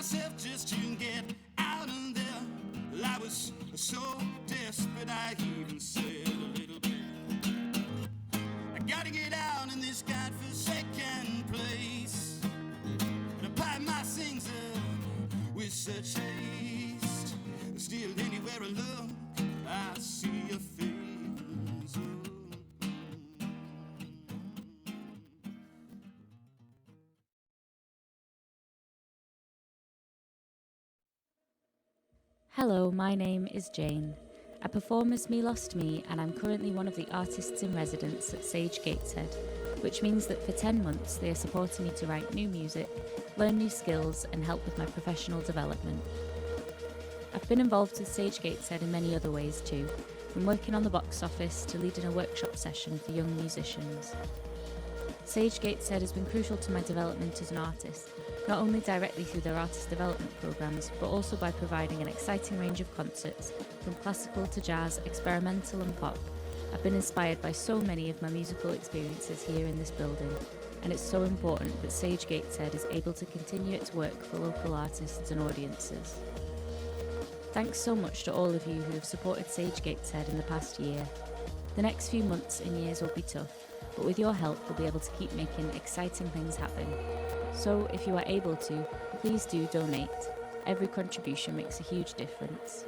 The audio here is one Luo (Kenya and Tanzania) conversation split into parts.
myself just to get out of there. Well, I was so desperate I even said a little prayer. I gotta get out in this godforsaken place. And I pack my things up with such haste. Still anywhere I look, I see your face. Hello, my name is Jane. I perform as Me Lost Me, and I'm currently one of the artists in residence at Sage Gateshead, which means that for 10 months they are supporting me to write new music, learn new skills, and help with my professional development. I've been involved with Sage Gateshead in many other ways too, from working on the box office to leading a workshop session for young musicians. Sage Gateshead has been crucial to my development as an artist, not only directly through their artist development programs, but also by providing an exciting range of concerts, from classical to jazz, experimental and pop. I've been inspired by so many of my musical experiences here in this building, and it's so important that Sage Gateshead is able to continue its work for local artists and audiences. Thanks so much to all of you who have supported Sage Gateshead in the past year. The next few months and years will be tough, but with your help we'll be able to keep making exciting things happen. So if you are able to, please do donate. Every contribution makes a huge difference.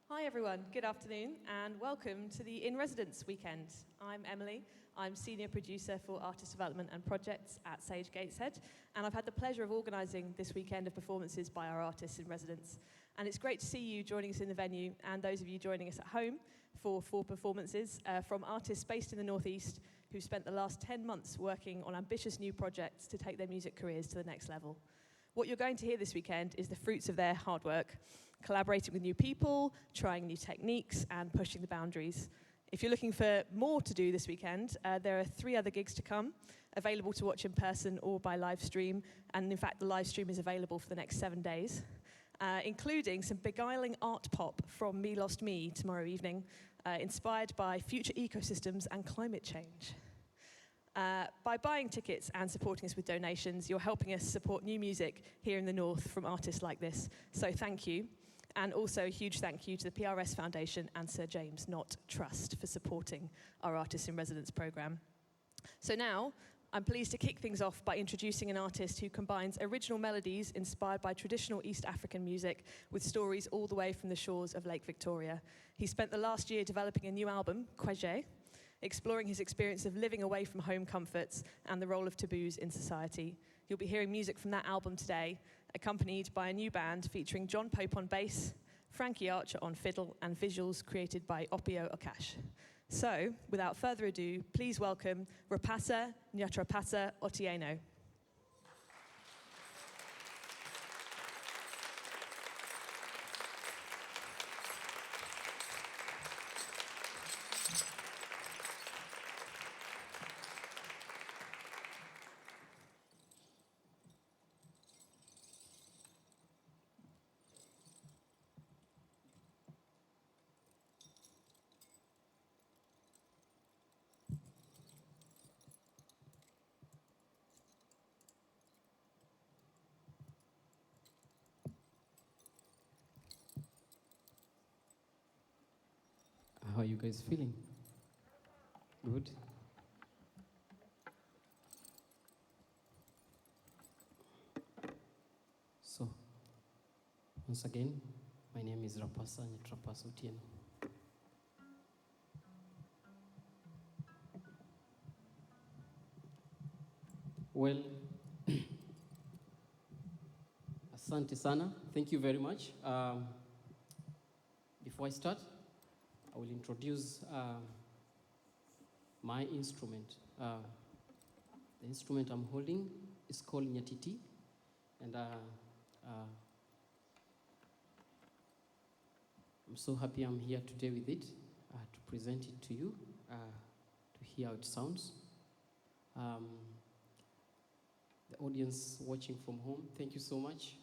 Hi everyone, good afternoon and welcome to the In Residence weekend. I'm Emily, I'm Senior Producer for Artist Development and Projects at Sage Gateshead, and I've had the pleasure of organising this weekend of performances by our artists in residence. And it's great to see you joining us in the venue and those of you joining us at home for 4 performances from artists based in the Northeast who spent the last 10 months working on ambitious new projects to take their music careers to the next level. What you're going to hear this weekend is the fruits of their hard work, collaborating with new people, trying new techniques, and pushing the boundaries. If you're looking for more to do this weekend, there are 3 other gigs to come, available to watch in person or by live stream, and in fact the live stream is available for the next 7 days, including some beguiling art pop from Me Lost Me tomorrow evening, inspired by future ecosystems and climate change. By buying tickets and supporting us with donations, you're helping us support new music here in the North from artists like this, so thank you. And also a huge thank you to the PRS Foundation and Sir James Knott Trust for supporting our Artists in Residence programme. So now, I'm pleased to kick things off by introducing an artist who combines original melodies inspired by traditional East African music with stories all the way from the shores of Lake Victoria. He spent the last year developing a new album, Kweje, exploring his experience of living away from home comforts and the role of taboos in society. You'll be hearing music from that album today, accompanied by a new band featuring John Pope on bass, Frankie Archer on fiddle, and visuals created by Opio Okash. So, without further ado, please welcome Rapasa Nyatrapasa Otieno. guys feeling? Good. So, once again, my name is Rapasa Nyatrapasa Otieno. Well, asante sana. Thank you very much. Before I start, I will introduce my instrument. The instrument I'm holding is called Nyatiti, and I'm so happy I'm here today with it to present it to you, to hear how it sounds. The audience watching from home, thank you so much.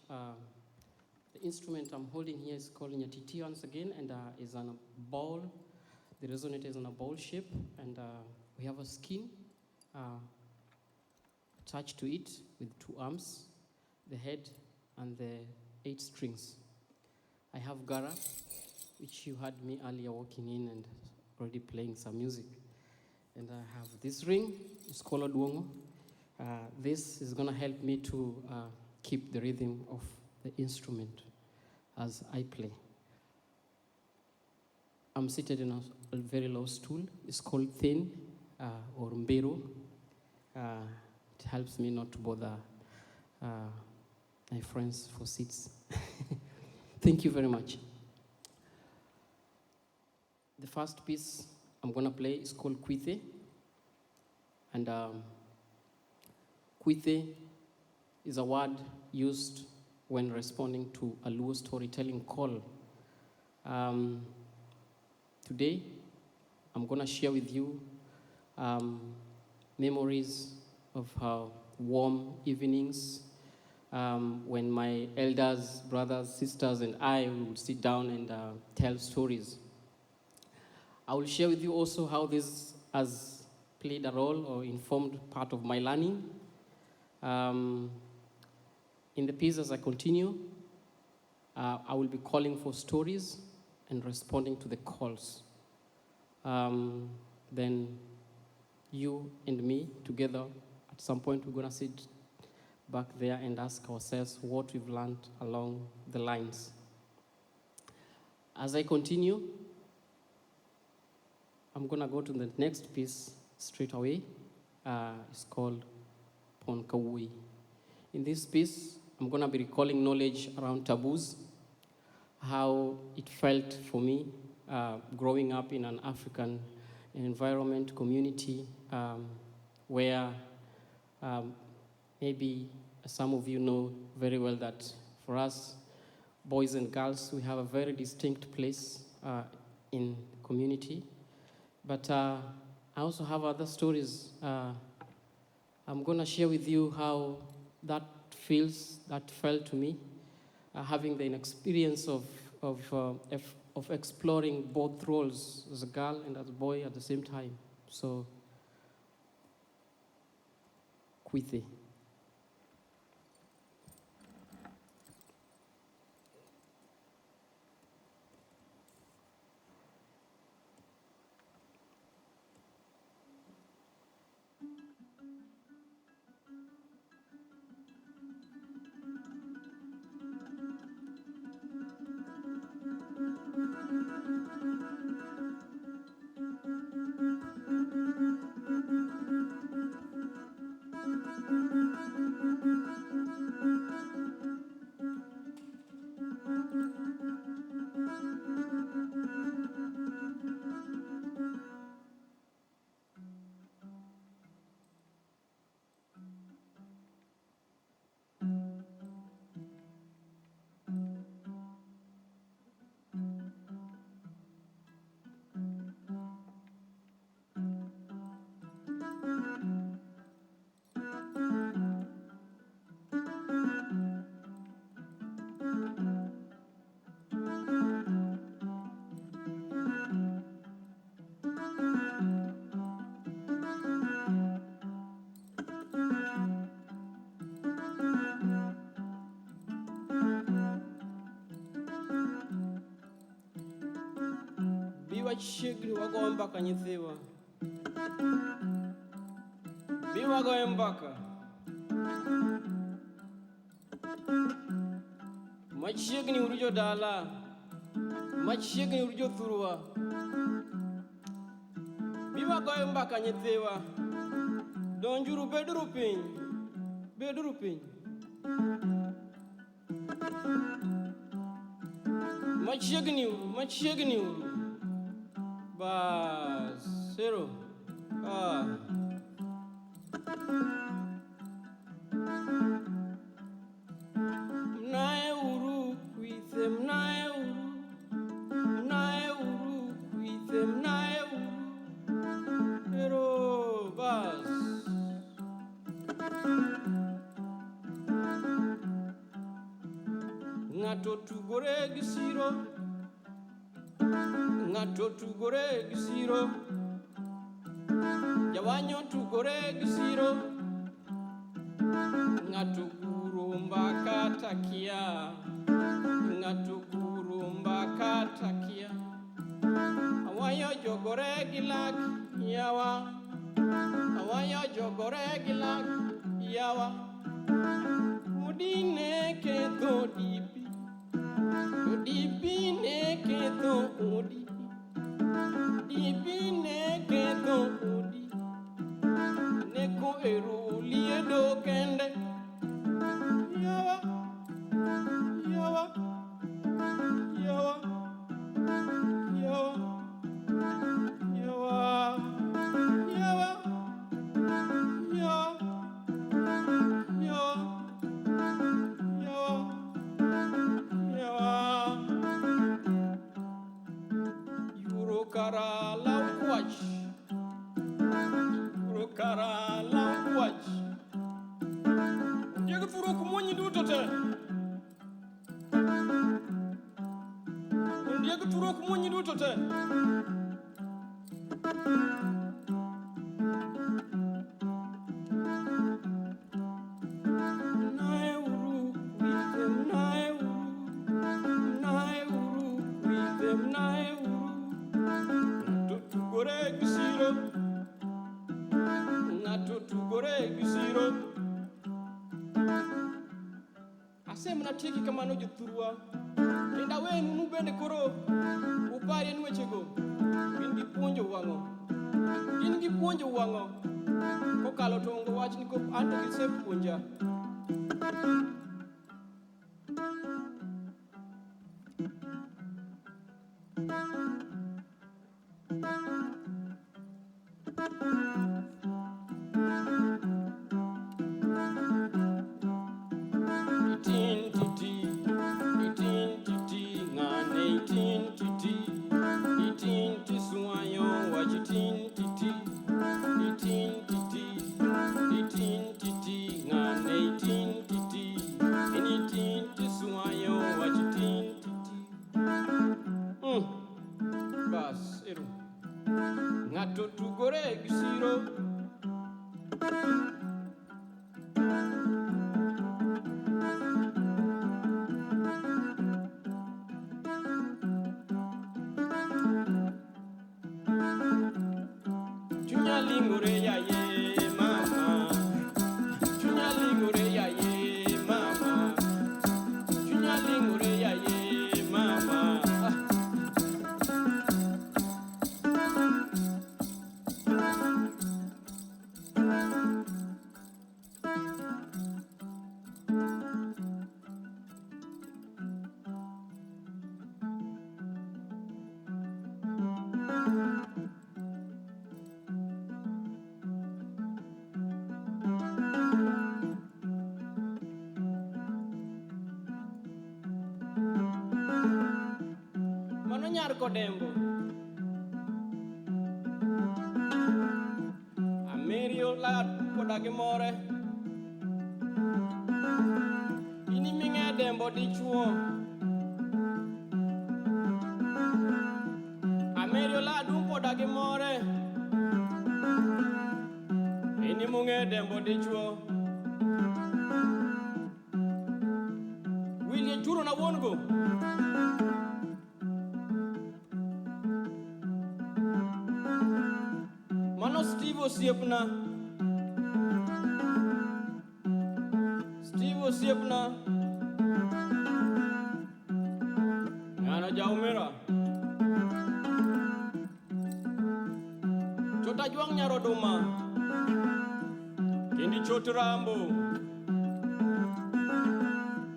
The instrument I'm holding here is called Nyatiti once again, and is on a ball. The resonator is on a bowl shape, and we have a skin attached to it with two arms, the head, and the 8 strings. I have gara, which you heard me earlier walking in and already playing some music. And I have this ring, it's called Duongo. This is going to help me to keep the rhythm of the instrument as I play. I'm seated in a very low stool. It's called thin or mbiru. It helps me not to bother my friends for seats. Thank you very much. The first piece I'm going to play is called Kwithe. And Kwithe is a word used when responding to a Luo storytelling call. Today, I'm going to share with you memories of warm evenings when my elders, brothers, sisters, and I would sit down and tell stories. I will share with you also how this has played a role or informed part of my learning. In the piece, as I continue, I will be calling for stories and responding to the calls. Then you and me together, at some point, we're going to sit back there and ask ourselves what we've learned along the lines. As I continue, I'm going to go to the next piece straight away. It's called Pon Kawui. In this piece, I'm going to be recalling knowledge around taboos, how it felt for me growing up in an African environment, community, where maybe some of you know very well that for us, boys and girls, we have a very distinct place in the community. But I also have other stories. I'm going to share with you how that felt to me, having the experience of exploring both roles as a girl and as a boy at the same time. So, Kwithe. Thank Bi wachiegni wagoyo mbaka nyithiwa. Bi wagoyo mbaka. Machiegni uru jodala. Machiegni uru jothurwa. Bi wagoyo mbaka nyithiwa. Donjuru beduru piny. Beduru piny. Machiegni uru, machiegni uru. Bas, ero. Ah. Mnae uru kwithe, mnae uru. Mnae uru kwithe, mnae uru. Ero, bas. Ng'ato tugore gi siro. Ng'ato tugore gi siro. Jawanyo tugore gi siro. Ng'ato guro mbaka takia. Ng'ato guro mbaka takia. Awayo jogore gi lak yawa. Awayo jogore gi lak yawa. Odi ne ketho dipi. To dipi ne ketho odi. Dipi ne ketho odi. Neko ero liedo kende. Yawa. Yawa. Yawa. Yawa. Yawa. Yawa. Yawa. Yawa. Yawa. Yawa. Yuro kara law kwach. Yuro kara law kwach. Ondieg thuro kumonyi duto te. Ondieg thuro kumonyi duto te. Mnae uru kwithe, mnae uru. Mnae uru kwithe, mnae uru. Ng'ato tugore gi siro. Ng'ato tugore gi siro. Asemana tieki kamano jothurwa. Kendo awenu nu bende koro uparie ni wechego. Gin gi puonjo wang'o. Gin gi puonjo wang'o. Kokalo to ongo wach ni kop anto gisepuonja. Itin titi, itin titi, ng'ane itin titi, itin tiswayo wach itin titi, itin titi, itin titi, ng'ane itin titi, en itin tiswayo wach itin titi. Bas, ero. Ng'ato tugore gi siro. Chunya ling'ore yaye mama. Chunya ling'ore yaye mama. Chunya ling'ore yaye mama. Ah. Mano nyar Kodembo. Amerio la koda gi more. In iming'e dembo dichuo. Amerio la dum koda gi more. In imung'e dembo dichuo. Willie churo na wuon go. Steve osiepna. Steve osiepna. Ng'ano jaumira. Chota jwang' nyaroduma. Kendi chot rambo.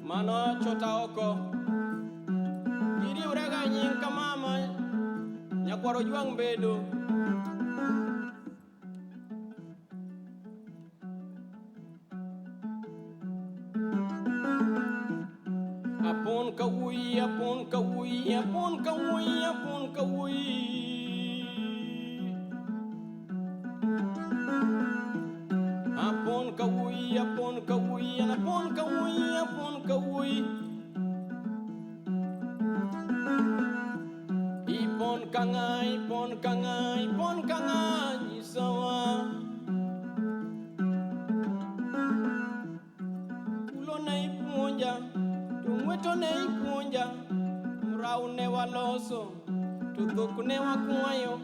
Mano chota oko. Giriwrega nying ka mama. Nyakwaro jwang' bedo. Apon ka wuyi, apon ka wuyi, apon ka wuyi, apon ka wuyi. Apon ka wuyi, apon ka wuyi, and apon ka wuyi, apon ka wuyi. Ipon ka nga, ipon ka nga, ipon ka nga, nyisawa. Kulo ne ipuonja, to ng'weto ne ipuonja, mrau ne waloso, to dhok ne wakwayo,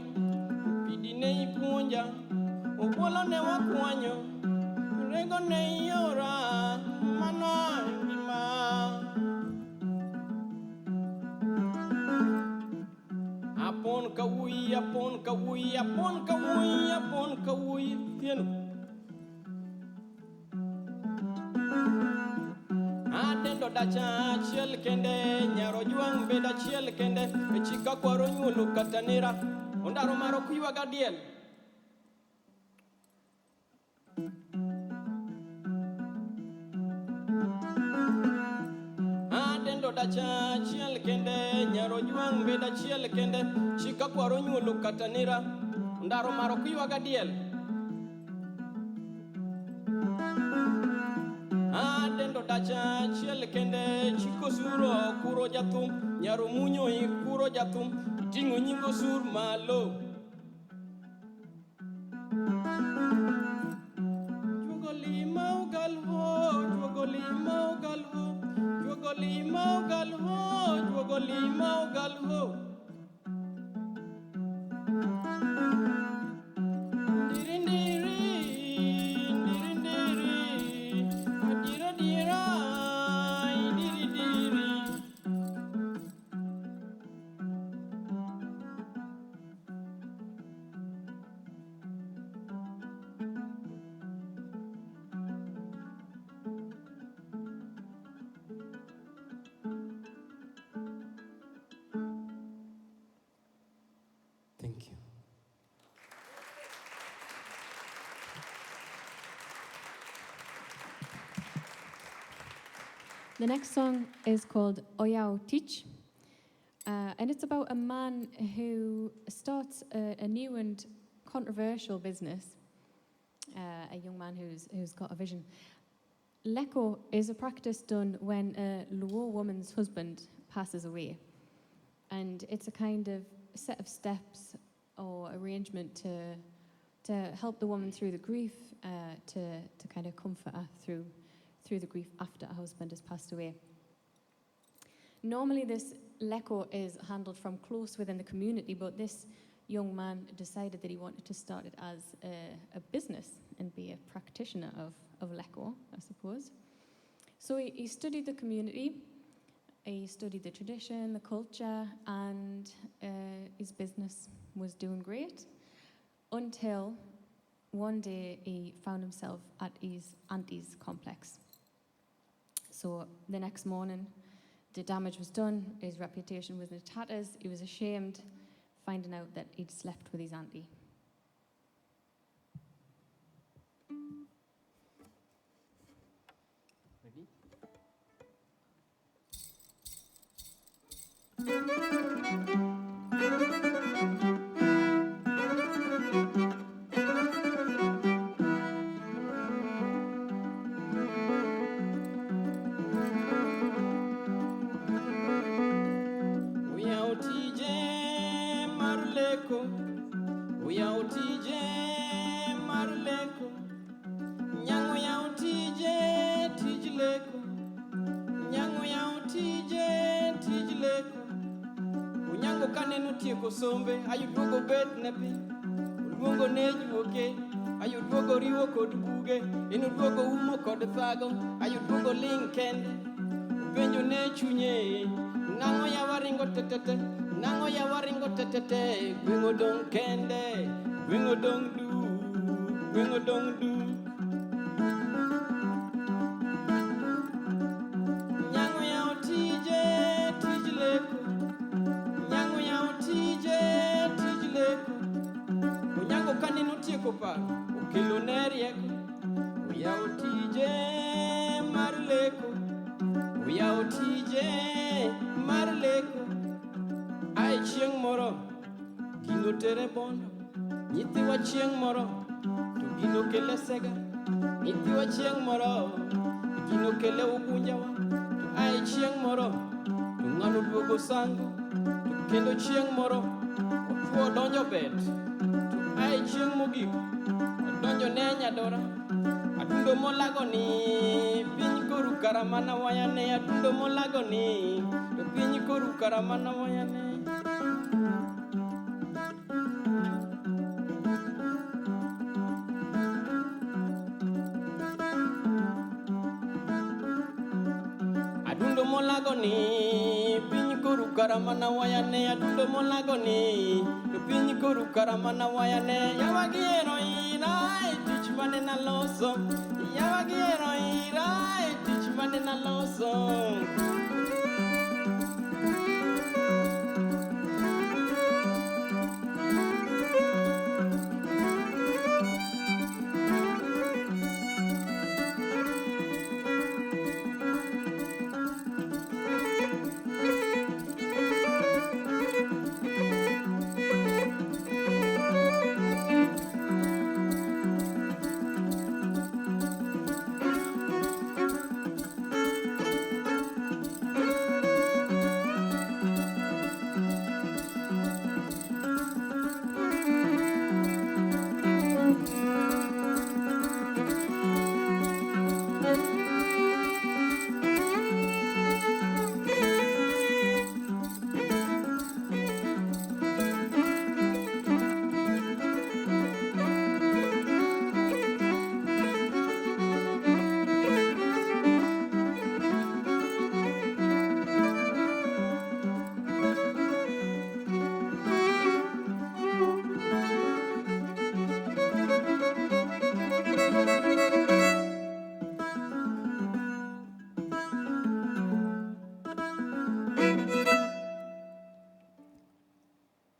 pidi ne ipuonja, obuolo ne wakwanyo, rego ne iora, mano e ngima. Apon ka wuyi, apon ka wuyi, apon ka wuyi, apon ka wuyi, tieno. Adendo dacha achiel kende, nyaro jwang' bed achiel kende, e chika kwaro nyuolo kata nera, ondaro maro kuywaga diel. Adendo dacha achiel kende, nyaro jwang' bed achiel kende, chika kwaro nyuolo kata nera, ondaro maro kuywaga diel. Adendo dacha achiel kende, chiko suro kuro jathum, nyaro munyo ikuro jathum, iting'o nying osur malo. Juogo lima ogal ho, juogo lima ogal ho, juogo lima ogal ho, juogo lima ogal ho. Ndiri ndiri, ndiri ndiri, adira dira, idiri diri. Thank you. The next song is called Oyao Teach, and it's about a man who starts a new and controversial business, a young man who's got a vision. Leko is a practice done when a Luo woman's husband passes away, and it's a kind of set of steps or arrangement to help the woman through the grief, to kind of comfort her through the grief after her husband has passed away. Normally this leko is handled from close within the community, but this young man decided that he wanted to start it as a business and be a practitioner of leko, I suppose. So he studied the community, he studied the tradition, the culture, and his business was doing great until one day he found himself at his auntie's complex. So the next morning, the damage was done, his reputation was in tatters, he was ashamed finding out that he'd slept with his auntie. Ready? Oyawo tije mar leko, oyawo tije mar leko, nyang' oyawo tije tij leko, nyang' oyawo tije tij leko. Onyango kaneno tieko sombe, ayuduogo bet ne piny. Oduogo ne juoke, ayo duogo riwo kod buge, en oduogo umo kod thago, ayo duogo ling' kende. Openjo ne chunye, nang'o yawa ringo tetete, nang'o yawa ringo tetete, gweng' odong' kende, gweng' odong' du, gweng' odong' du. Nyango yawo tije, tij leko. Nyango yawo tije, tij leko. Onyango kane notieko paro, okelo ne rieko. Oyawo tije mar leko. Oyawo tije mar leko. Ae chieng' moro, gino tere bondo. Nyithiwa chieng' moro, to gino kele sega. Nyithiwa chieng' moro, gino kele ugunjawa. To ae chieng' moro, to ng'ano duogo sango. To kendo chieng' moro, ochuo odonjo bet. To ae chieng' mogik, odonjo ne nyadora. Adundo molago ni, piny koru kara mana wayane. Adundo molago ni, to piny koru kara mana wayane. Adundo molago ni, piny koru kara mana wayane. Adundo molago ni, to piny koru kara mana wayane. Yawa giero ira e tich mane naloso. Yawa giero ira e tich mane naloso.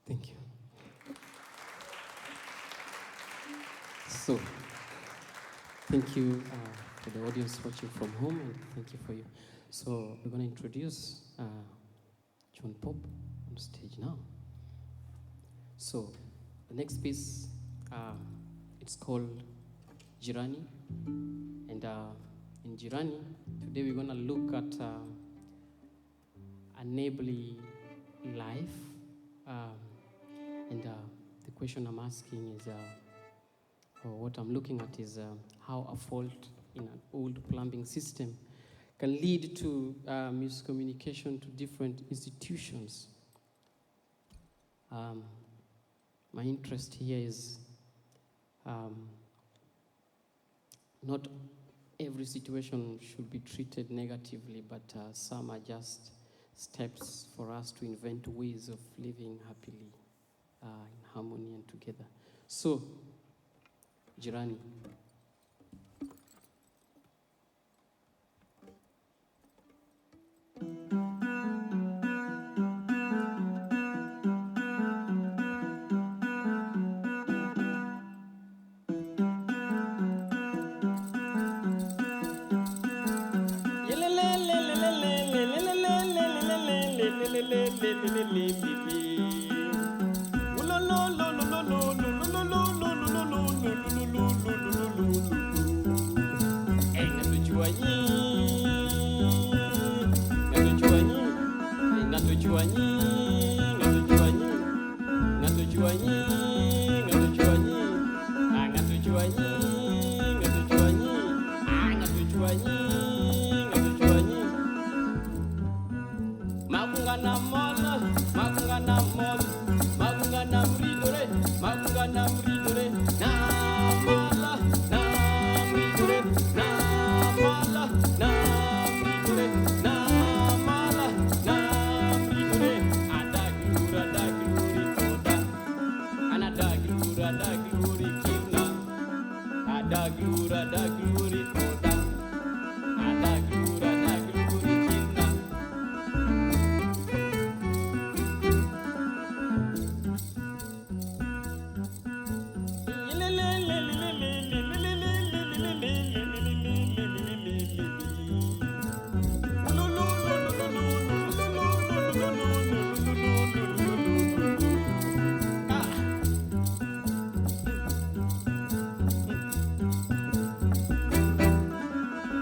Thank you. So, thank you for the audience watching from home, and thank you for you. So, we're going to introduce John Pope on stage now. So, the next piece, it's called Jirani. And in Jirani, today we're going to look at a neighborly life. And the question I'm asking is, or what I'm looking at is how a fault in an old plumbing system can lead to miscommunication to different institutions. My interest here is not every situation should be treated negatively, but some are just steps for us to invent ways of living happily in harmony and together. So, Jirani. Makungana mol, makungana mridore, makungana mridore. Adag luor, adag luor e oda. Adag luor, adag luor e chirna.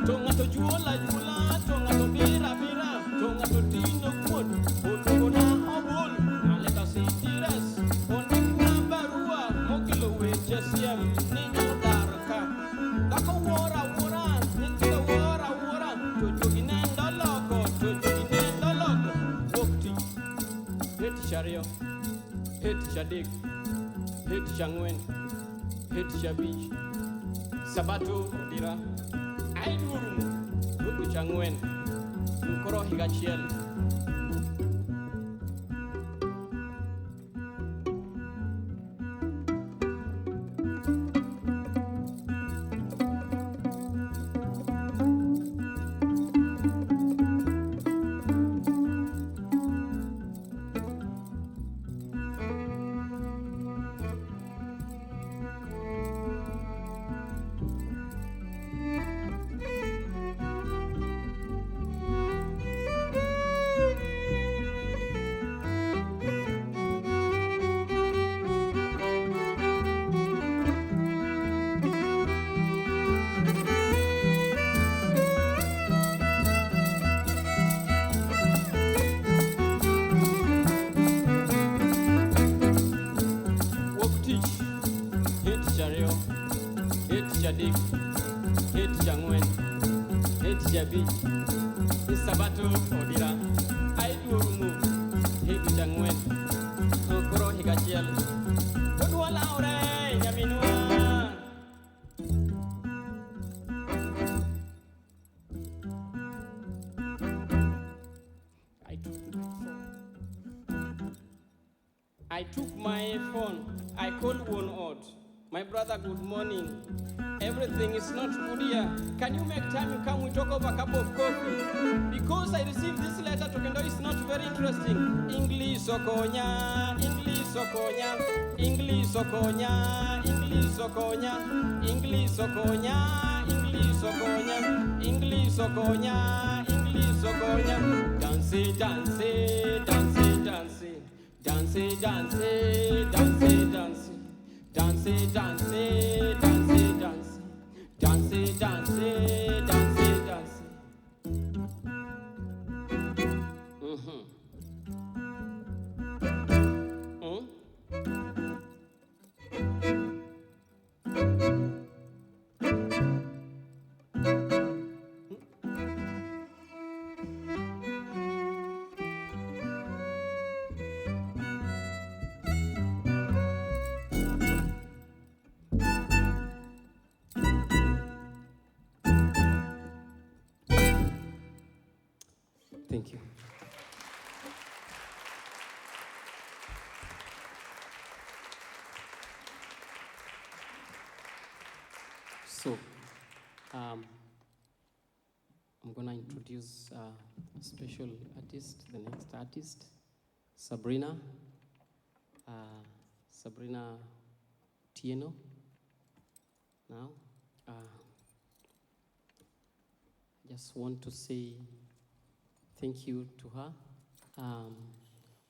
To ng'ato juola juola, to ng'ato bira bira, to ng'ato tino kuot, otogona obol, naleta sitires, ondikna barua, mokelo weche siem ni nyodar ka. Dhako wuora wuora, nyithindo wuora wuora, to jogi nendo loko, to jogi nendo loko. Wuok tich, e tich ariyo, e tich adek, e tich ang'wen, e tich abich, Sabato odira. Ai duorumo, wuok tich ang'wen, koro higa achiel. Wuok tich, e tich ariyo, e tich adek, e tich ang'wen, e tich abich, e Sabato odira. Ai duorumo, e tich ang'wen, koro higa achiel. Odwa lawre nyaminwa. I took my phone. I took my phone. I called one out. My brother, good morning. Everything is not good here. Can you make time you come? We talk over a cup of coffee. Because I received this letter to Kendo, it's not very interesting. English okonya, English okonya, English okonya, English okonya, English okonya, English okonya, English okonya, English okonya. Dance, dance, dance, dance. Dance, dance, dance, dance. Dance, dance, dance, dance. Dance, dance, dance, dance. Mhm. Mm. Thank you. So, I'm gonna introduce a special artist, the next artist, Sabrina. Sabrina Tieno. Now, I just want to say thank you to her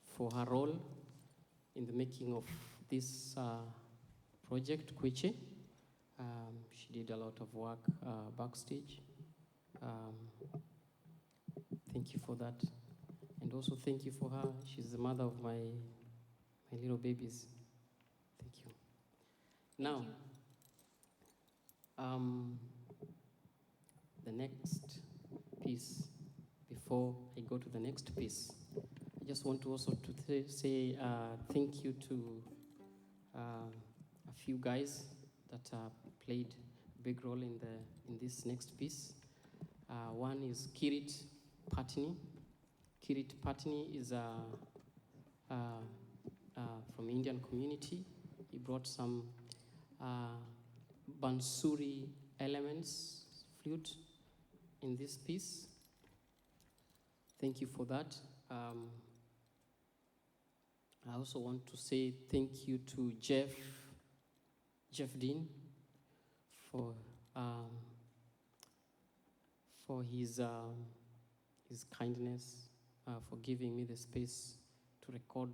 for her role in the making of this project, Kweche. She did a lot of work backstage. Thank you for that. And also thank you for her. She's the mother of my little babies. Thank you. Now, the next piece, before I go to the next piece, I just want to also to say thank you to a few guys that played a big role in this next piece. One is Kirit Patni. Kirit Patni is from Indian community. He brought some Bansuri elements, flute, in this piece. Thank you for that. I also want to say thank you to Jeff Dean, for his kindness, for giving me the space to record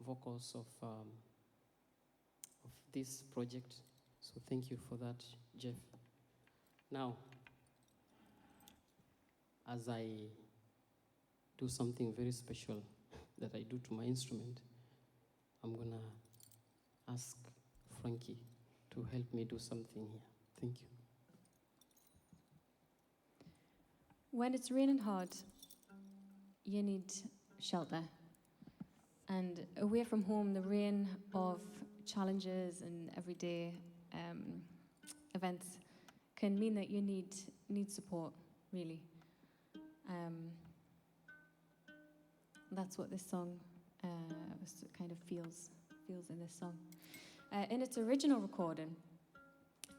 vocals of this project. So thank you for that, Jeff. Now, as I do something very special that I do to my instrument, I'm gonna ask Frankie to help me do something here. Thank you. When it's raining hard, you need shelter. And away from home, the rain of challenges and everyday events can mean that you need support, really. That's what this song kind of feels in this song. In its original recording,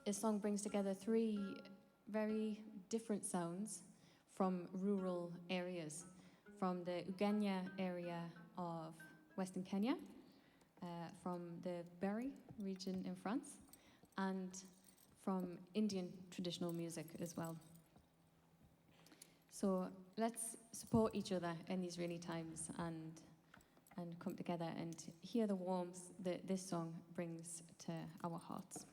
this song brings together three very different sounds from rural areas, from the Ugenya area of Western Kenya, from the Berry region in France, and from Indian traditional music as well. So let's support each other in these rainy times and come together and hear the warmth that this song brings to our hearts.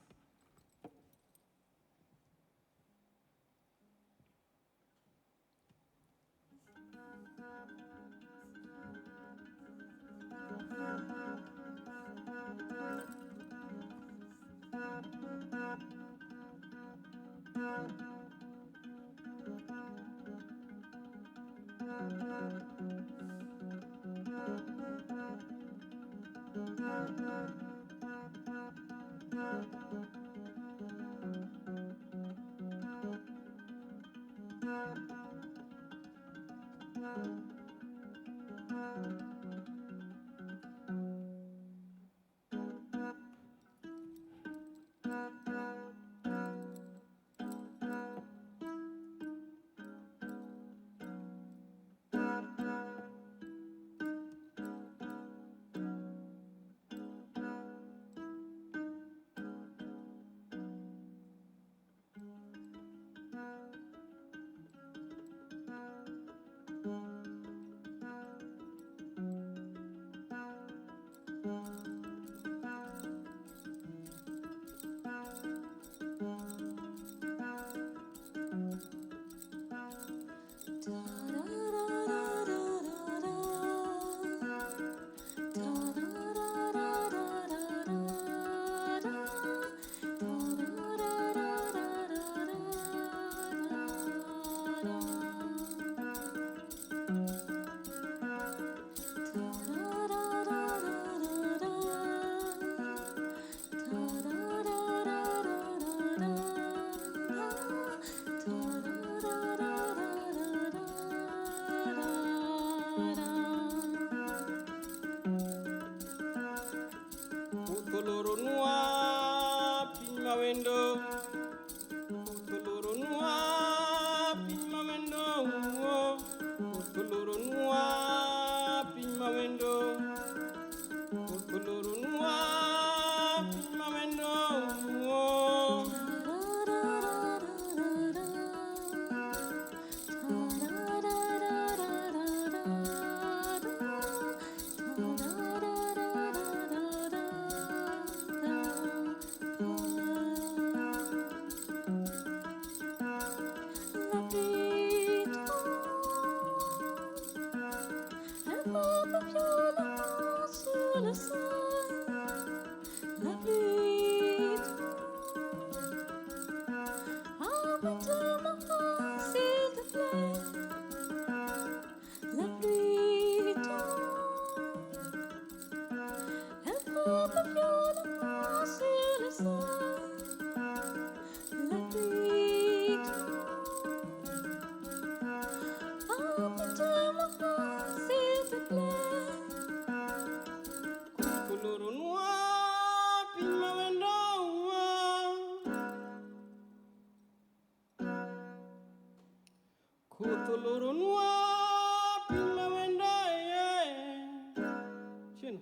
Koth oloronwa pi mawendaye. Chien.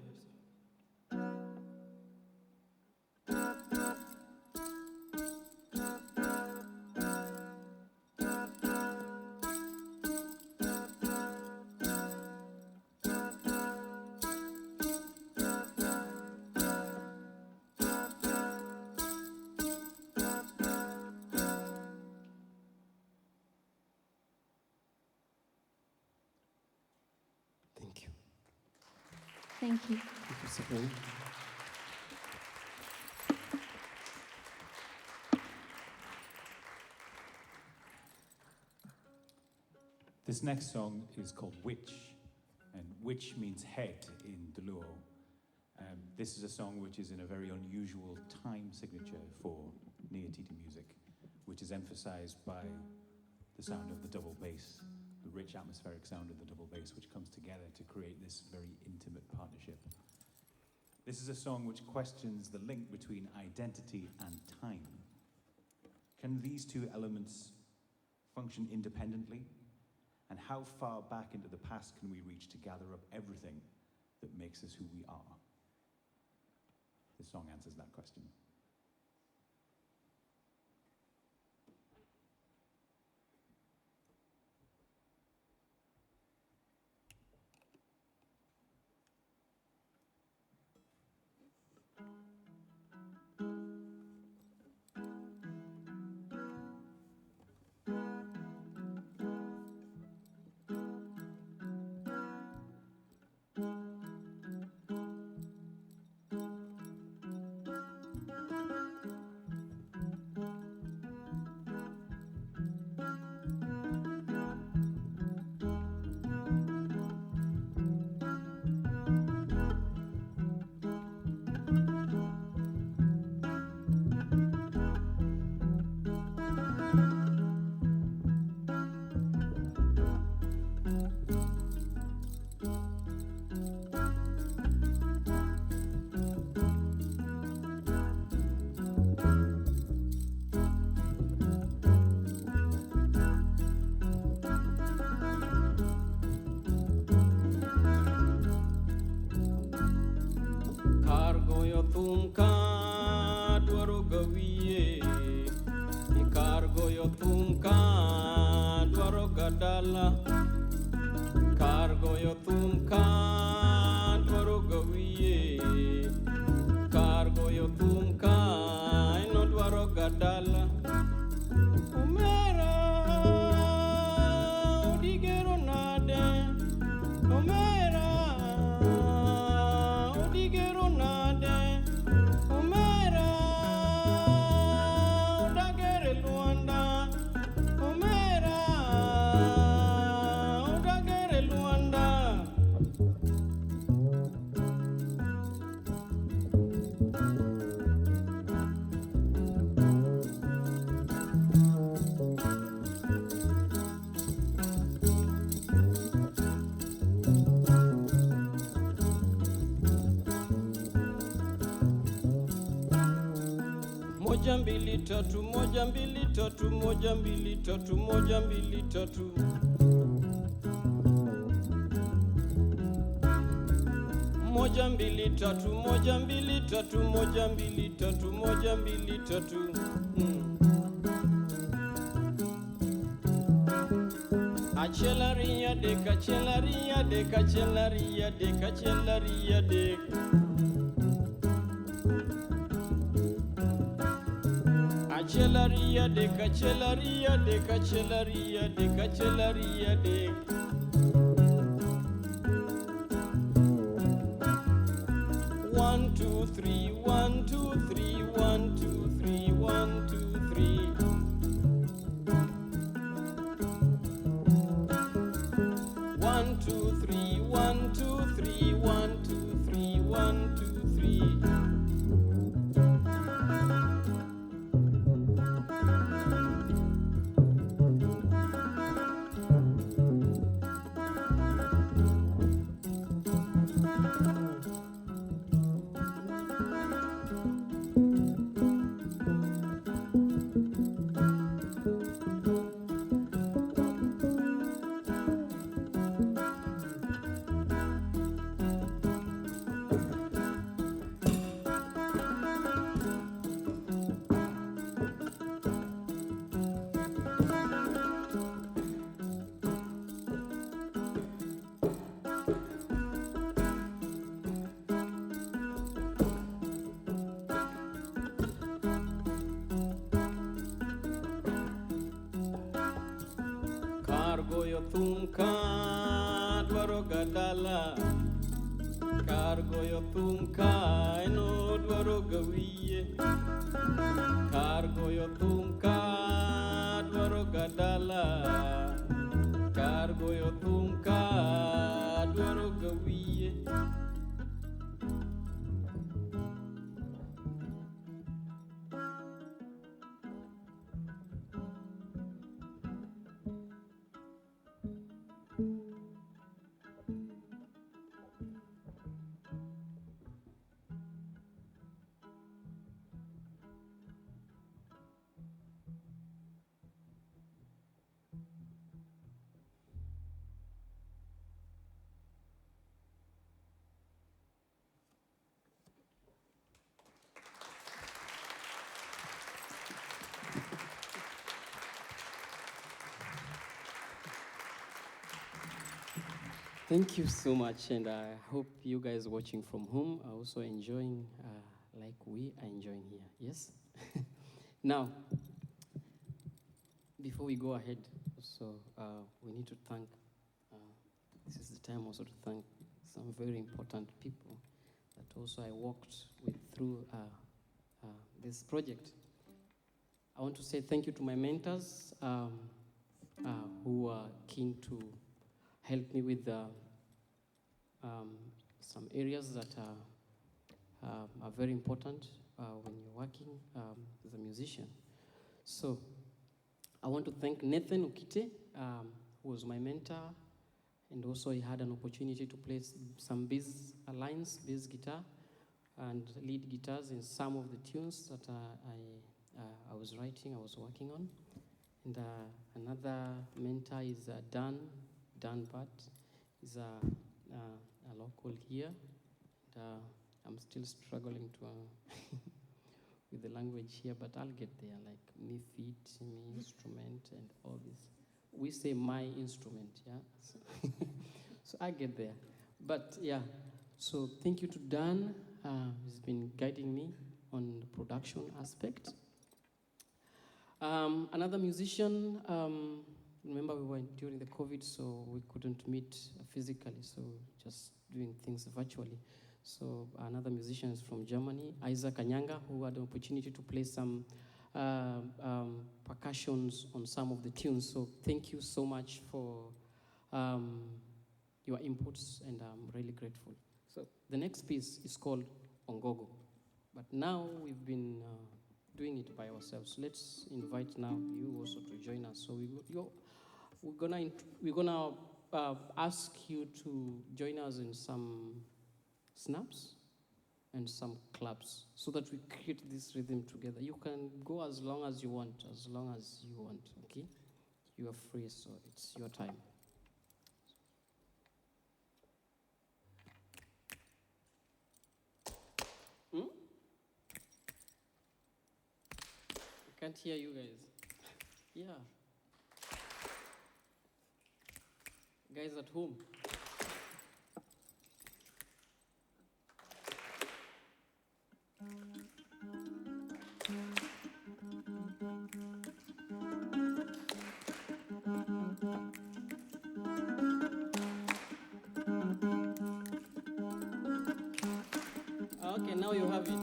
Thank you. Thank you. Thank you, Sabrina. This next song is called Witch, and witch means head in Dholuo. This is a song which is in a very unusual time signature for Nyatiti music, which is emphasized by the sound of the double bass, the rich atmospheric sound of the double bass, which comes together to create this very intimate partnership. This is a song which questions the link between identity and time. Can these two elements function independently? And how far back into the past can we reach to gather up everything that makes us who we are? This song answers that question. Kar goyo thum ka dwaro ga wiye, kar goyo thum ka dwaro ga dala, kar goyo thum ka dwaro ga wiye, kar goyo thum ka eno dwaro ga dala. Omera odigero nade, omera odigero nade, omera odagere Luanda, omera odagere Luanda. Moja mbili tatu, moja mbili tatu, moja mbili tatu, moja mbili tatu. Moja mbili tatu, moja mbili tatu, moja mbili tatu, moja mbili tatu. Achiel ariyo adek, achiel ariyo adek, achiel ariyo adek, achiel ariyo adek. Achiel ariyo adek, achiel ariyo adek, achiel ariyo adek, achiel ariyo adek. 1, 2, 3, 1, 2, 3, 1, 2, 3, 1, 2, 3. 1, 2, 3, 1, 2, 3, 1, 2, 3, 1, 2, 3. goyo thum ka dwaro ga dala. Kar goyo thum ka eno dwaro ga wiye. Kar goyo thum ka dwaro ga dala. Kar goyo thum ka dwaro ga wiye. Thank you so much, and I hope you guys watching from home are also enjoying like we are enjoying here. Yes? Now, before we go ahead, also we need to thank, this is the time also to thank some very important people that also I worked with through this project. I want to say thank you to my mentors who are keen to help me with some areas that are very important when you're working as a musician. So I want to thank Nathan Okite, who was my mentor, and also he had an opportunity to play some bass lines, bass guitar, and lead guitars in some of the tunes that I was writing, I was working on. And another mentor is Dan Butt is a local here. And, I'm still struggling to with the language here, but I'll get there, like me feet, me instrument, and all this. We say my instrument, yeah? So, so I get there. But yeah, so thank you to Dan. He's been guiding me on the production aspect. Another musician, remember we were during the COVID, so we couldn't meet physically, so just doing things virtually. So another musician is from Germany, Isaac Anyanga, who had the opportunity to play some percussions on some of the tunes. So thank you so much for your inputs, and I'm really grateful. So the next piece is called Ongogo. But now we've been doing it by ourselves. Let's invite now you also to join us. So we're gonna ask you to join us in some snaps and some claps so that we create this rhythm together. You can go as long as you want, okay? You are free, so it's your time. Hmm? I can't hear you guys. Yeah. Guys at home. Okay, now you have it.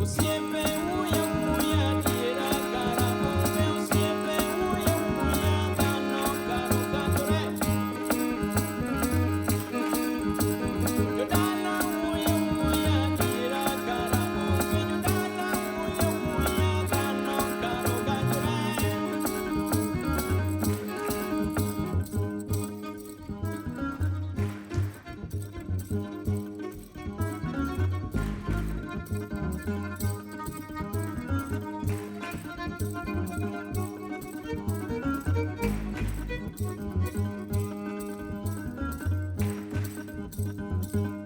Osiepe wuoyo wuoya adiera kara onge osiepe wuoyo wuoya dhano kar ogandore. Jodala wuoyo wuoya adiera kara onge jodala wuoyo wuoya dhano kar ogandore.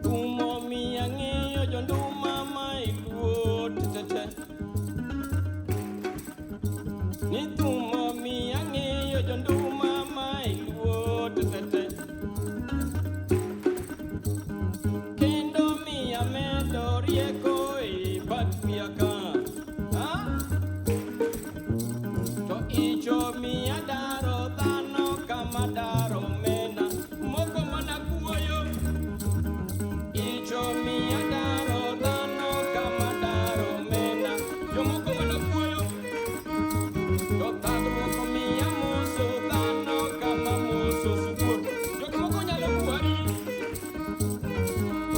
Thumo miya ng'eyo jonduma ma iluo tetete. Ni thumo miya ng'eyo jonduma ma iluo tetete. Kendo miya medo rieko e bat wiya ka. Ah? To icho miya daro dhano kama daro mena moko mana kuoyo. Icho miya daro dhano kama daro mena jomoko mana kuoyo. To thagruok miya moso dhano kama moso sibuor jok moko nyalo kwari.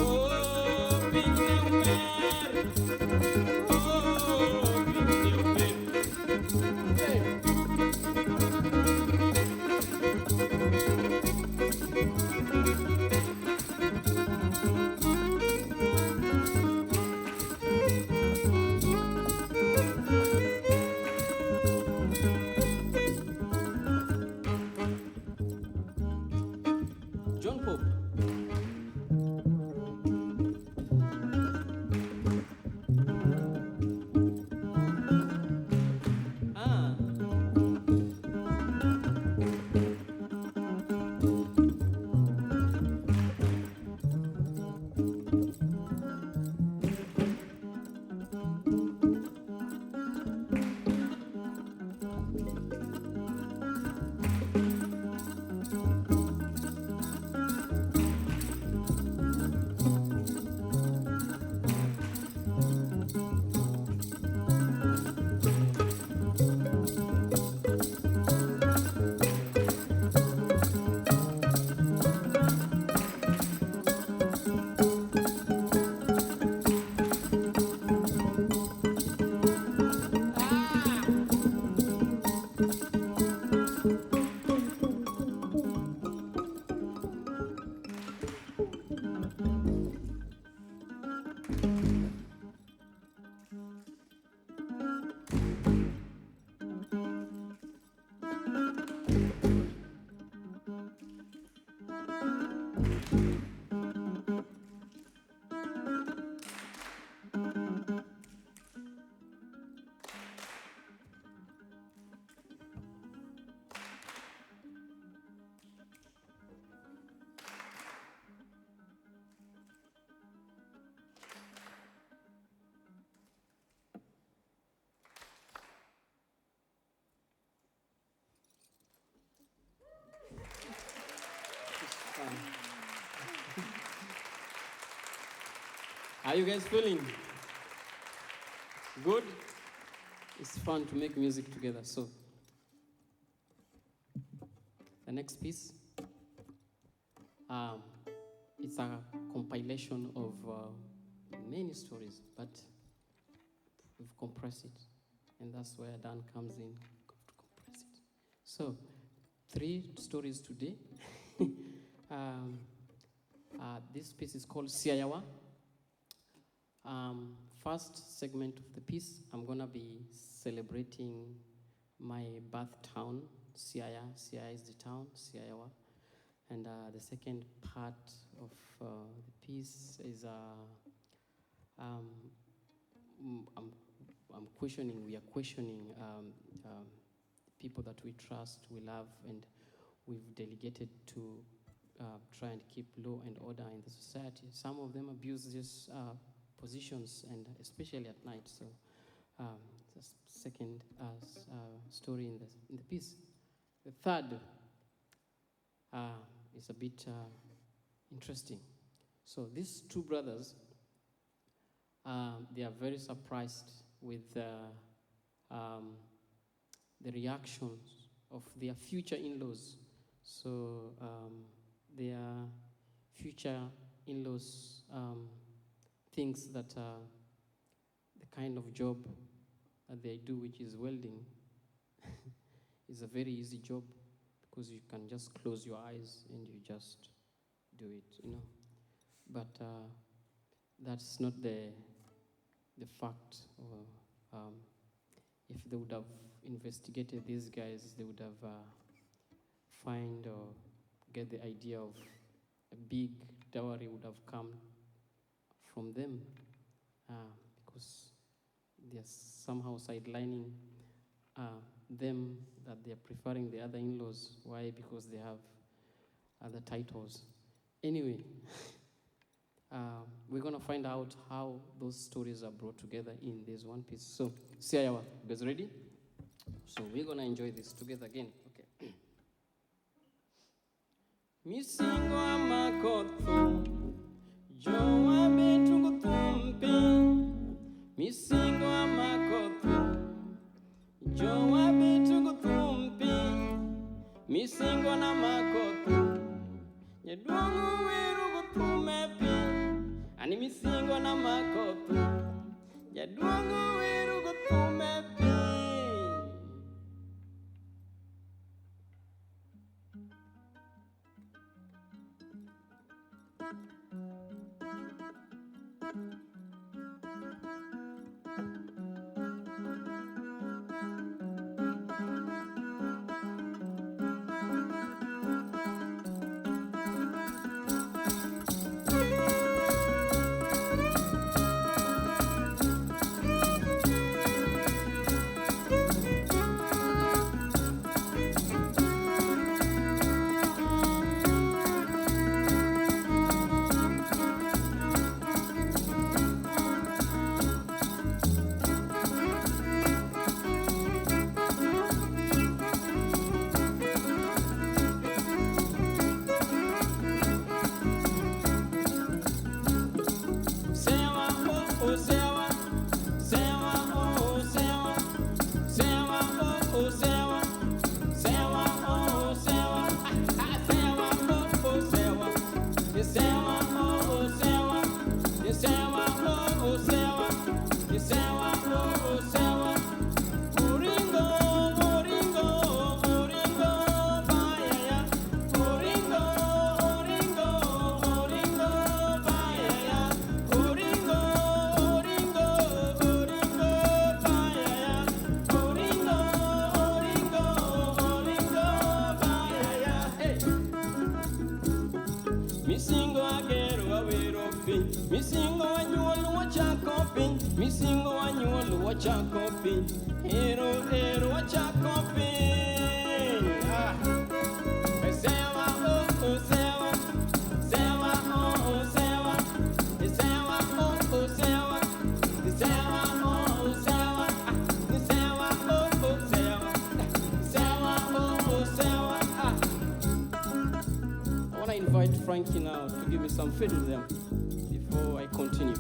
Oh, piny ne ber. Oh, piny ne ber. Hey. John Pope. Ah. Fun. Are you guys feeling good? It's fun to make music together. So, the next piece, it's a compilation of many stories, but we've compressed it, and that's where Dan comes in to compress it. So, 3 stories today. This piece is called Siayawa. First segment of the piece, I'm going to be celebrating my birth town, Siaya. Siaya is the town, Siayawa. And the second part of the piece is I'm questioning, we are questioning people that we trust, we love, and we've delegated to try and keep law and order in the society. Some of them abuse these positions, and especially at night. So the second story in the piece. The third is a bit interesting. So these two brothers They are very surprised with the reactions of their future in-laws. So their future in-laws thinks that the kind of job that they do, which is welding, is a very easy job because you can just close your eyes and you just do it, you know. But that's not the fact. Or, if they would have investigated these guys, they would have find or get the idea of a big dowry would have come from them, because they're somehow sidelining them, that they're preferring the other in-laws. Why? Because they have other titles. Anyway, we're going to find out how those stories are brought together in this one piece. So, Siayawa, you guys ready? So we're going to enjoy this together again. Okay. Misingo amakotho, jowa betu kuthumpi. Misingo amakotho, jowa betu kuthumpi. Misingo na makotho, nyeduongo weru kuthume pi. Ani misingo na makotho, nyeduongo weru kuthume pi. Misingo anyuol wachako piny, misingo anyuol wachako piny, ero ero wachako piny. Ah. Sewa oh oh sewa, sewa oh oh sewa, sewa oh oh sewa, sewa oh oh sewa, sewa oh oh sewa, sewa oh oh sewa. Ah. I want to invite Frankie now to give me some fiddle there before I continue.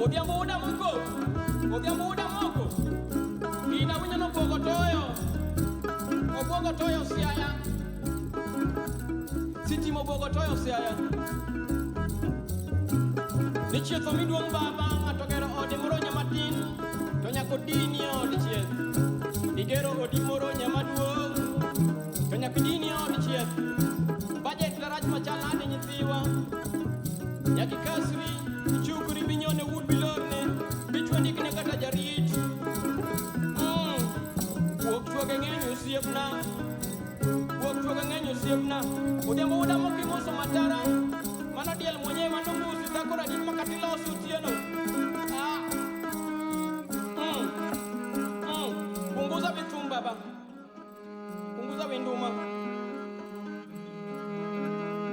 Odhiambo uda moko. Odhiambo uda moko. Gina winyo nobuogo toyo. Obuogo toyo Siaya. Sitima obuogo toyo Siaya. Ni chieth omiduong' baba, ng'ato gero ode moro nyamatin, to nyaka odini od chieth. Igero odi moro nyamaduong', to nyaka idini od chieth. Budget rach machal nade nyithiwa? Nyaka ikasri, ichukri minyone wud bilorne, dichwo ndikne kata jarit. Wuok chuoge ng'eny osiepna. Wuok chuoge ng'eny osiepna. Odhiambo wuoda mokimoso matara. Mano diel mwenyewe mano mbuzi dhako radin makata iloso otieno. Ah. Punguza vithum baba. Punguza vinduma.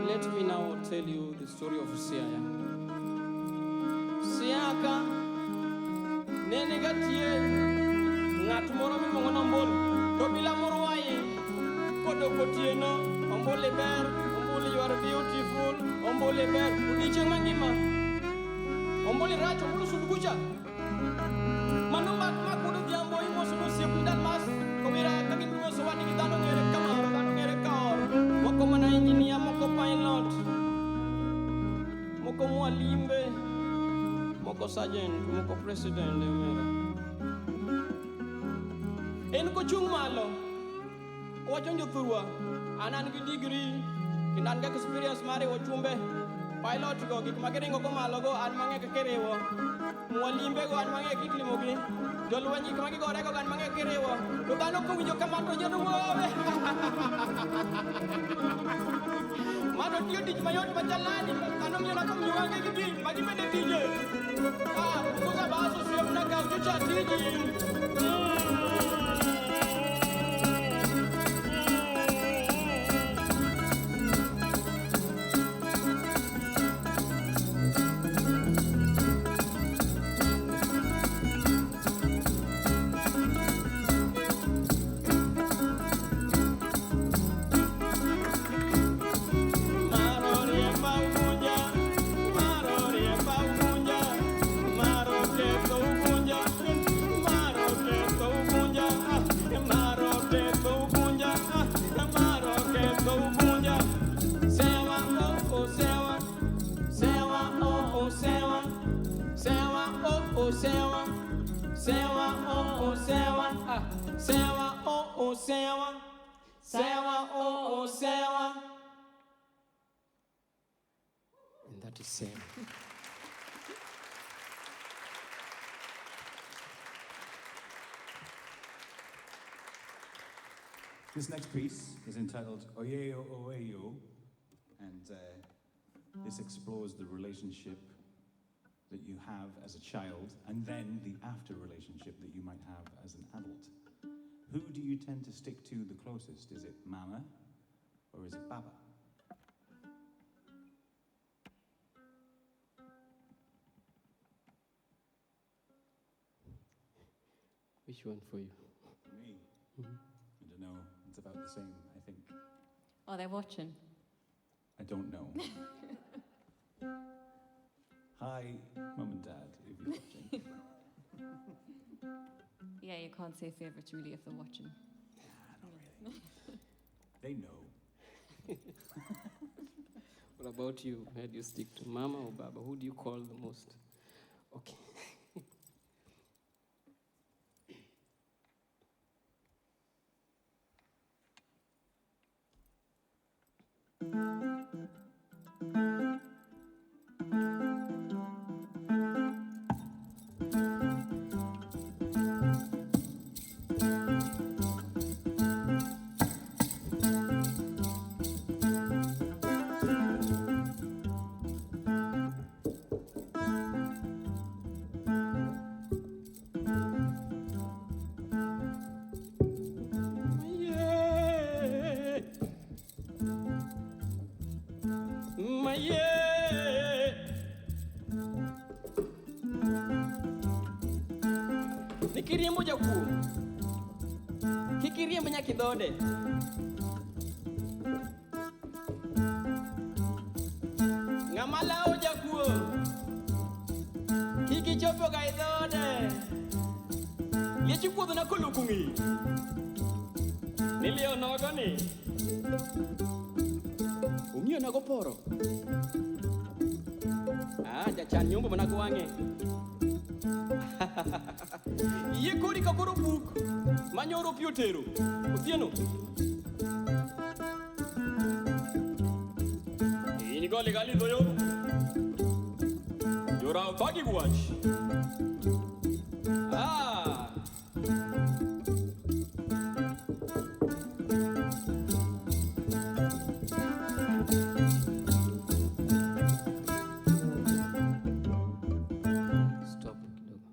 Let me now tell you the story of Siaya. Siaka nene gatie ng'at moro miluongo ni Ombulu to bila morwaye kodok otieno Ombulu ber, Ombulu you are beautiful, Ombulu ber odiochieng' mangima. Ombulu rach, Ombulu sud kucha. Mano mak mak wuod odhiambo imoso osiepni Dalmas kowira ka gin gimoso wadgi dhano ng'ere kamoro, dhano ng'ere kaoro. Moko mana engineer, moko pilot, moko mwalimbe, moko sergeant, moko president e omera. En kochung' malo, owacho ni jothurwa, an gi degree, kendo an gi experience mar riwo chumbe. Pilot go, gik ma giringo go malo go, an mang'e kaka iriwo. Mwalimbe go, an mang'e kaka ilimogi. Jolweny gik ma gigore go, an mang'e kaka iriwo. To dhano kowinjo kamano to nyiero wuowe. Mano tiyo tich mayot machal nadi, dhano miyo na komiyo wang'e gi gik, magi bende tije. Ah, punguza baso osiepna, kaw chocha tiji. Maro riemba Ugunja, maro riemba Ugunja, maro ketho Ugunja, maro ketho Ugunja, maro ketho Ugunja, maro ketho Ugunja. Sewa oh oh sewa, sewa oh oh sewa, sewa oh oh sewa, sewa oh oh sewa, ah, sewa oh oh sewa, sewa oh oh sewa. And that is Sewa. This next piece is entitled Oyeo Oeyo, and this explores the relationship that you have as a child and then the after relationship that you might have as an adult. Who do you tend to stick to the closest? Is it Mama or is it Baba? Which one for you? Me? I don't know. It's about the same, I think. Oh, they're watching. I don't know. Hi, Mum and Dad, if you're watching. Yeah, you can't say favourites really if they're watching. Nah, not really. They know. What about you? Where do you stick to, Mama or Baba? Who do you call the most? Okay. Maye. Nikiriembo jakuo. Kik iriemb nyaka idhode. Ng'ama lawo jakuo. Kik ichopo ga e dhoode. Liech ikuodhona koloko ng'eyi. Niliyo nogo ni. Ong'iyo nago poro. Ah, jachan nyombo mana gi wang'e. Yie kori ka koro buk manyoro pi otero. Othieno. In goli gali doyo. Jora thagi wach. Ah. Stop kidogo.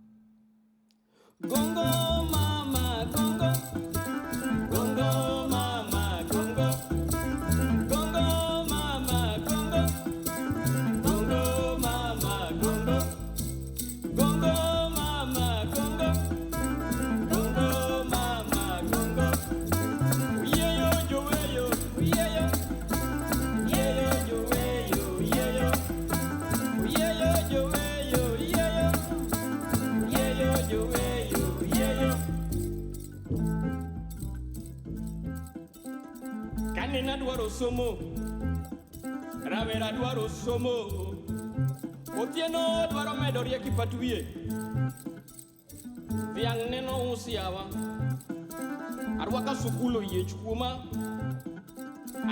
Gongo mama gongo. Gongo mama gongo. Gongo mama gongo. Gongo mama gongo. Gongo mama gongo. Gongo mama gongo. Uyeyo joweyo uyeyo. Uyeyo joweyo uyeyo. Uyeyo joweyo uyeyo. Uyeyo joweyo uyeyo. Kane nadwaro somo, rawera dwaro somo, Otieno dwaro medo riek e pat wiye. Dhiang' neno us yawa, arwaka sukul oyiech kuoma,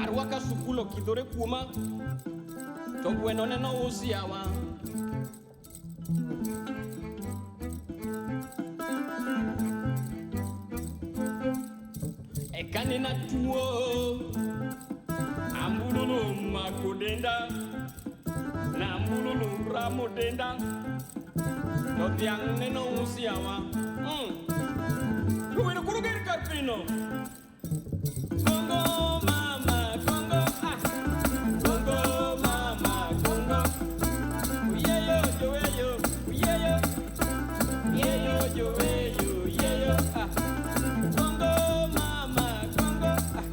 arwaka sukul okidhore kuoma, to gweno neno us yawa. Eka nena tuo, ambululu mako denda, na ambululu ramo denda, to dhiang' neno us yawa. Rowere koro ger kar pino. Gongo mama gongo, ah. Gongo mama gongo. Uyeyo joweyo, uyeyo. Uyeyo joweyo, uyeyo, ah. Gongo mama gongo, ah.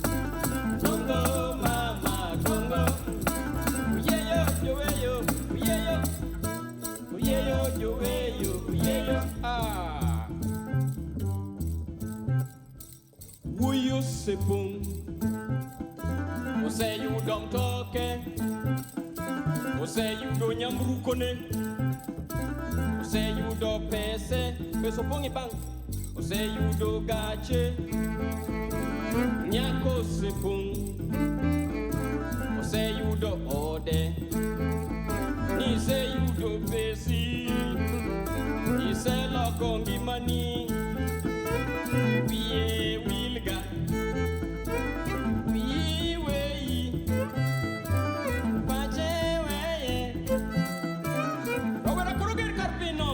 Gongo mama gongo. Uyeyo joweyo, uyeyo. Uyeyo joweyo, uyeyo, ah. Wuoyi osepong', oseyudo mtoke, oseyudo nyamburkone, oseyudo pese, pesa opong' e bank, oseyudo gache. Nyako osepong', oseyudo ode, niseyudo pesi, iseloko ngimani. Wiye wilga, wiyi weyi, pache weye. Rawera koro ger kar pino.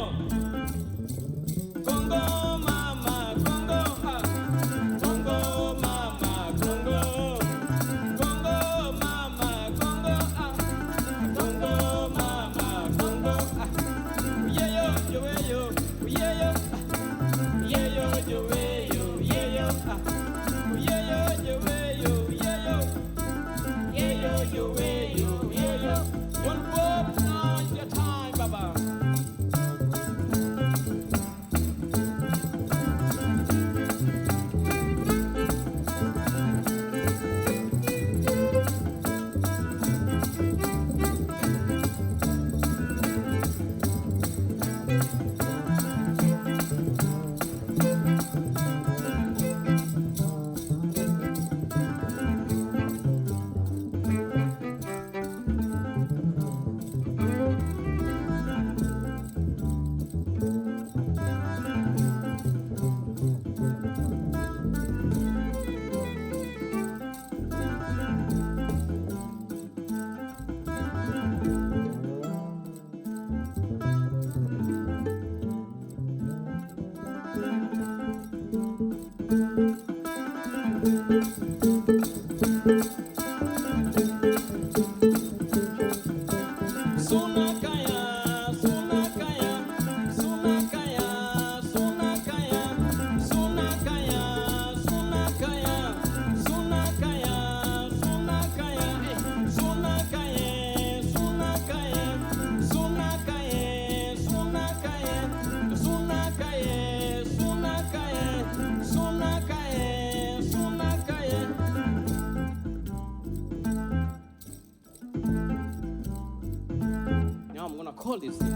Gongo mama gongo, ah. Gongo mama gongo. Gongo mama gongo, ah. Gongo mama gongo, ah. Uyeyo joweyo, uyeyo, ah. Uyeyo joweyo, uyeyo, ah. Uyeyo joweyo, uyeyo. Uyeyo joweyo, uyeyo. Don't go now is your time, Baba. Sunakaya, sunakaya, sunakaya, sunakaya, sunakaya, sunakaya, sunakaya, sunakaya, eh, sunakaya, sunakaya, sunakaya, sunakaya. Call this thing.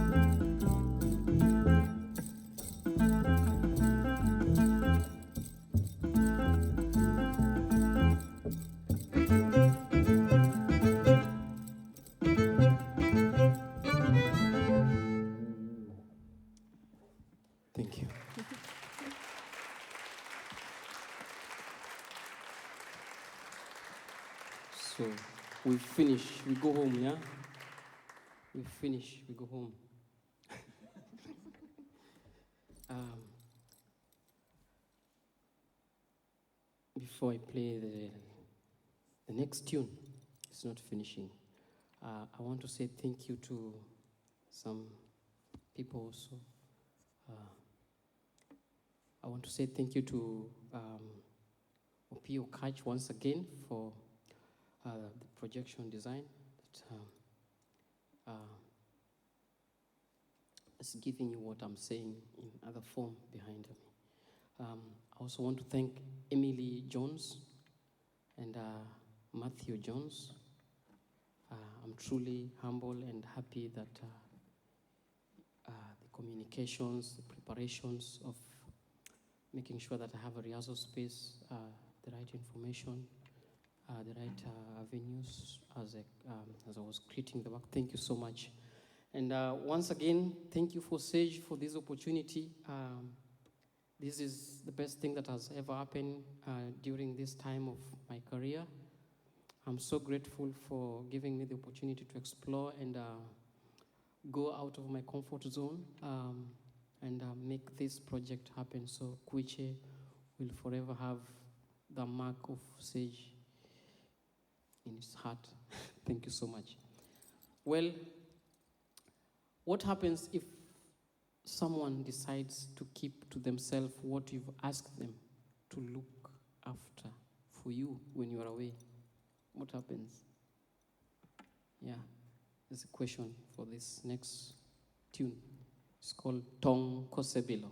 Thank you. So we finish, we go home, yeah? We finish, we go home. Before I play the next tune, it's not finishing. I want to say thank you to some people also. I want to say thank you to Opiyo Okatch once again for the projection design that is giving you what I'm saying in other form behind me. I also want to thank Emily Jones and Matthew Jones. I'm truly humble and happy that the communications, the preparations of making sure that I have a rehearsal space, the right information, the right avenues as I was creating the work. Thank you so much. And once again, thank you for Sage for this opportunity. This is the best thing that has ever happened during this time of my career. I'm so grateful for giving me the opportunity to explore and go out of my comfort zone and make this project happen. So Kweche will forever have the mark of Sage in his heart. Thank you so much. Well, what happens if someone decides to keep to themselves what you've asked them to look after for you when you are away? What happens? Yeah, there's a question for this next tune. It's called Tong Kosebilo.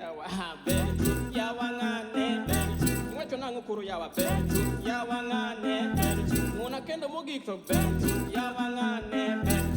yawa ber chuth yawa ng'ane ber chuth iwacho nang'o koro yawa ber chuth yawa ng'ane ber chuth ng'ona kendo mogik to ber chuth yawa ng'ane ber.